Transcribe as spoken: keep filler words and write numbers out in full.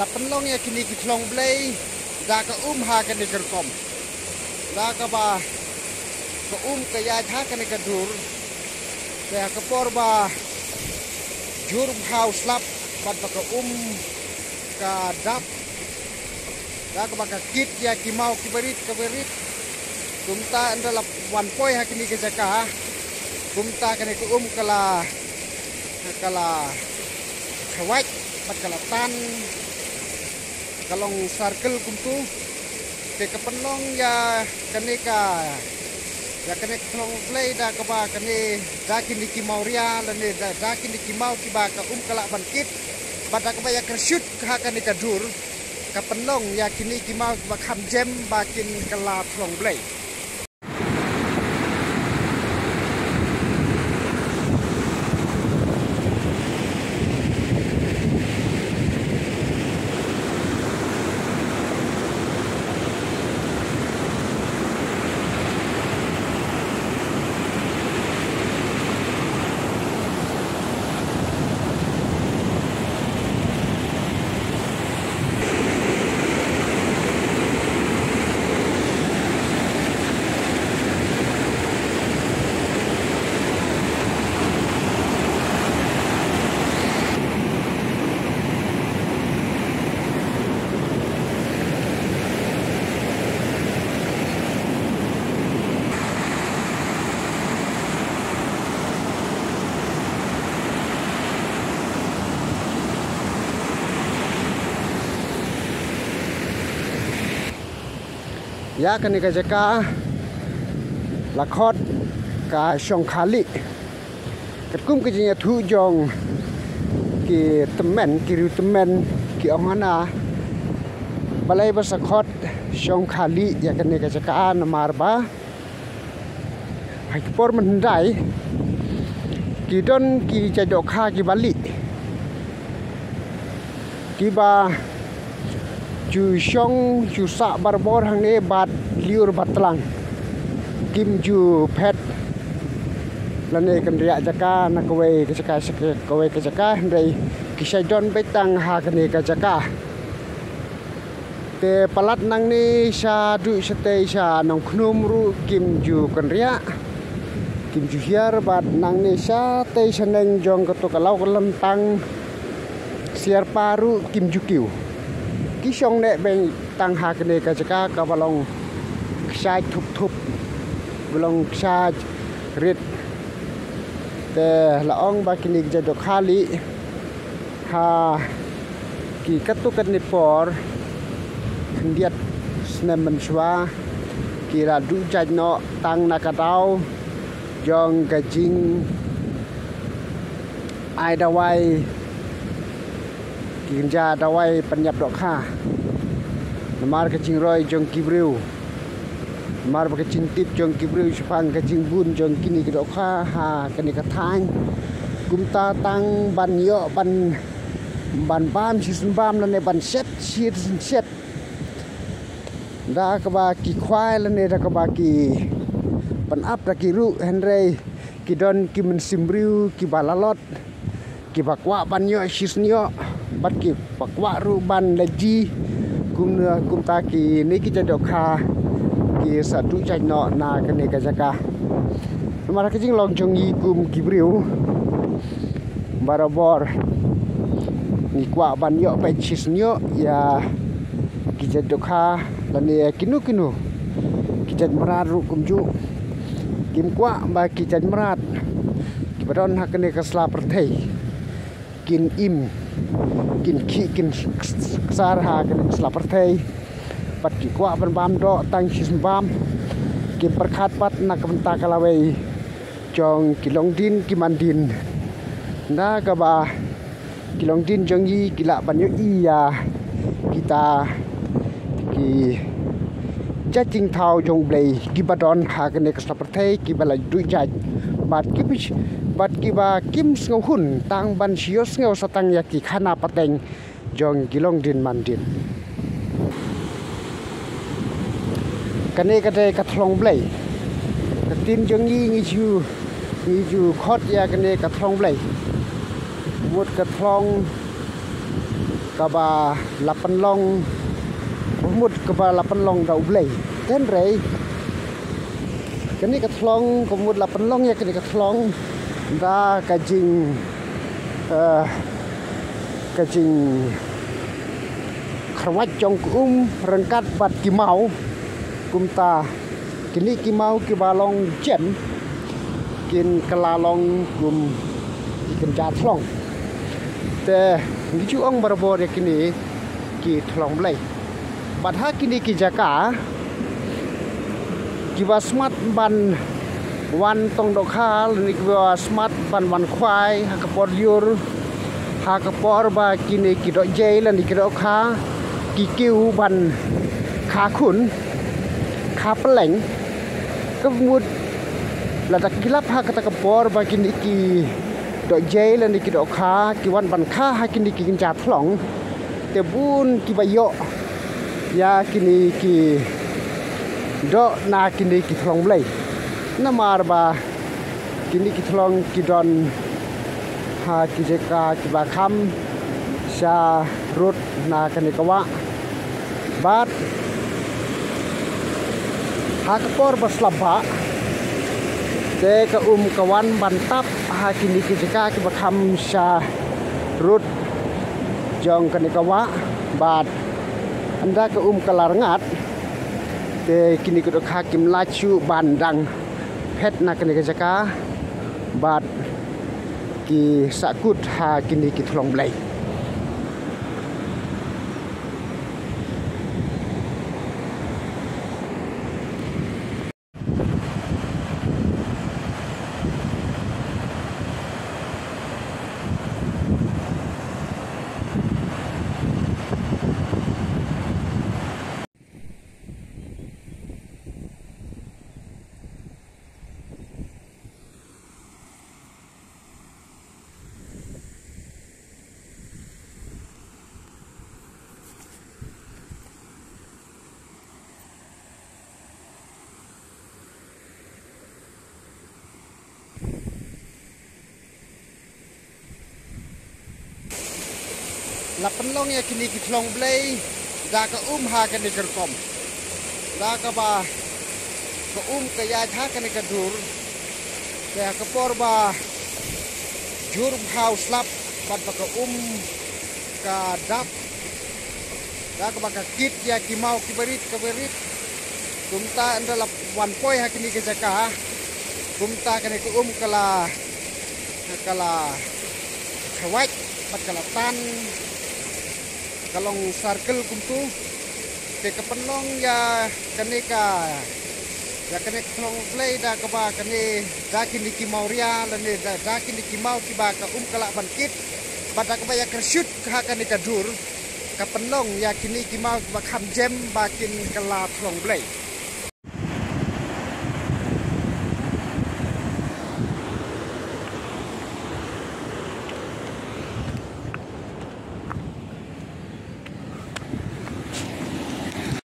Pynlong ïa kine ki thlong Blei da ka um ha kane ka rukom. Da kaba ka um ka ïaid ha kane ka dur. Te ha ka por ba jur bha u slap bad ba ka um ka dap. Da kaba ka kit ïa ki maw kiba rit kiba rit. Kumta ynda la wan poi ha kane ka jaka. Kumta kane ka um ka la ka la khawai bad ka la tan. Ka long circle kumtu. Te ka pynlong ïa kane ka ïa kane ka thlong Blei da kaba kane da kine ki mawria lane da, da kine ki maw kiba ka um ka lah ban kit. Bad da kaba ïa kyrshoot ha kane ka dur ka pynlong ïa kine ki maw kiba kham jem ba kin kylla thlong Blei. Ïa kane ka jaka la khot ka Shongkhali. Katkum ka jingïathuh jong ki tymmen, ki riewtymmen, ki ong hana balei ba sa khot Shongkhali ïa kane ka jaka namar ba ha ki por mynhyndai ki don ki jait dohkha kiba lieh. Kiba ju shong ju sah barabor hangne bad lyiur bad tlang. Kim ju phet lane kynriah jaka na kawei ka jaka sha kawei ka jaka hynrei ki shait don beit tang ha kane ka jaka. Te palat nangne shaduh shatei sha Nongkhnum ruh kim ju kynriah. Kim ju hiar bad nangne shatei shaneng jong kato ka law ka lyntang Siarpa ruh kim ju kiew. Ki shong neh beit tang ha kane ka jaka kaba long kshaid thup thup. Ba long kshaid rit. Te la ong ba kine ki jait dohkha lieh ha ki katto katne por khyndiat snem mynshuwa ki la duh jait noh tang na ka daw jong ka jing ai dawai, ki kynja dawai pynïap dohkha namar ka jingroi jong ki briew. Namar ba ka jingtip jong ki briew shaphang ka jingbun jong kine ki dohkha ha kane ka thaiñ kumta tang ban ïoh ban, ban bam shisien bam lane ban shet shisien shet. Da kaba ki khwai lane da kaba ki pynap da ki ruh hynrei ki don ki mynsiem briew kiba lalot. Kiba kwah ban ïoh shisien ïoh bad kiba kwah ruh ban leit ji. Kumne kumta kine ki jait dohkha ki sa duh jait noh na kane ka jaka. Namar ka jinglong jong ngi kum ki briew barabor ngi kwah ban ïoh beit shisien ïoh ïa ki jait dohkha lane ïa kino kino ki jait mrad ruh kumjuh. Kim kwah ba ki jait mrad kiba don ha kane ka sla pyrthei kin im, kin khih, kin ksar ha kane ka sla pyrthei. Bad ki kwah ban bam doh tang shisien bam. Kim pyrkhat pat na ka bynta ka lawei jong ki longdien ki mandien. Na kaba ki longdien jong ngi ki lah ban ïohi ïa kita ki jait jingthaw jong U Blei kiba don ha kane ka sla pyrthei kiba la duh jait bad kiba, bad kiba kim sngewhun tang ban shu ïohsngew sa tang ïa ki khana pateng jong ki longdien mandien. Kane ka dei ka thlong Blei. Ka ktien jong ngi ngi ju, ngi ju khot ïa kane ka thlong Blei. Mut ka thlong kaba la pynlong, mut kaba la pynlong da U Blei. Hynrei kane ka thlong, ka mut la pynlong ïa kane ka thlong da ka jing, eh, ka jingkharwait jong ka um ryngkat bad ki maw. Kumta kine ki maw kiba long jem kin kylla long kum ki kynja thlong. Te ngi ju ong barabor ïa kine ki thlong Blei. Bad ha kine ki jaka kiba smat ban wan tong dohkha, lane kiba smat ban wan khwai ha ka por lyiur, ha ka por ba kine ki dohjei lane ki dohkha ki kiew ban kha khun, kha pylleng, ka mut lada ki lap ha kata ka por ba kine ki dohjei lane ki dohkha ki wan ban kha ha kine ki kynja thlong, te bun kiba ïoh ïa kine ki doh na kine ki thlong Blei. Namar ba kine ki thlong ki don ha ki jaka kiba kham sha rud na kane ka wah. Bad ha ka por ba slap bah, te ka um ka wan ban tap ha kine ki jaka kiba kham sha rud jong kane ka wah. Bad ynda ka um ka la rngat, te kine ki dohkha kim lah shuh ban dang phet na kane ka jaka bad ki sahkut ha kine ki thlong Blei. La pynlong ïa kine ki thlong Blei da ka um ha kane ka rukom. Da kaba ka um ka ïaid ha kane ka dur. Te ha ka por ba jur bha u slap bad ba ka um ka dap, da kaba ka kit ïa ki maw kiba rit kiba rit. Kumta ynda la wan poi ha kine ki jaka, kumta kane ka um ka la, ka la kharwait bad ka la tan, ka long circle kumtu. Te ka pynlong ïa kane ka, ïa kane ka thlong Blei da kaba kane, da kine ki maw ria lane da, da kine ki maw kiba ka um ka lah ban kit, bad da kaba ïa kyrshiut ha kane ka dur, ka pynlong ïa kine ki maw kiba kham jem ba kin kylla thlong Blei.